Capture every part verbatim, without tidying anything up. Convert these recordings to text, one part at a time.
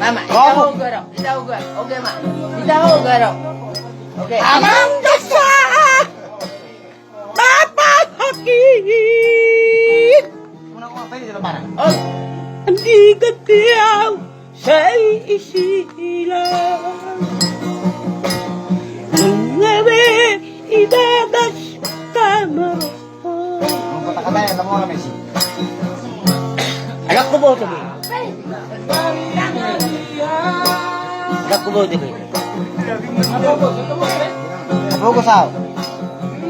Ama, ita ho garo, ita ho garo. Oke, ma. Ita ho garo. Oke. Amang Dasa. Bapa Haki. Oh. Di getiau sai isilang. Ngabe ibagas kamar. Adong huboto be. Adong huboto be. Apa kau sal?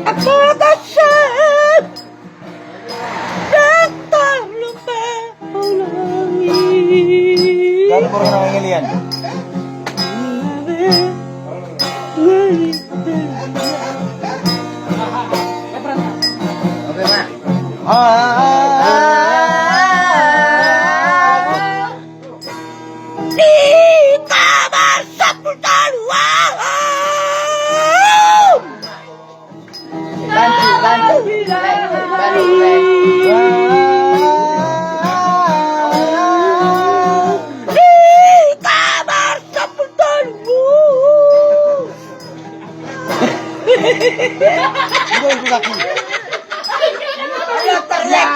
Apa kau sal? Datang lupa ulangi. Lalu baru nang ngelian. Oke, Mak. Di kamar sepuluh taluan. Bantu, bantu. Bantu, bantu. Di kamar sepuluh taluan. Udah, udah, udah.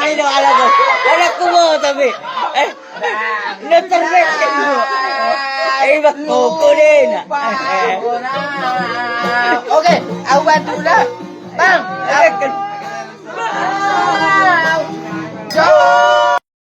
Ala ku, ala ku huboto be. Eh, na terbetik gua. Eh, bang, koko deh, nak. Oke, au bantu dah. Bang,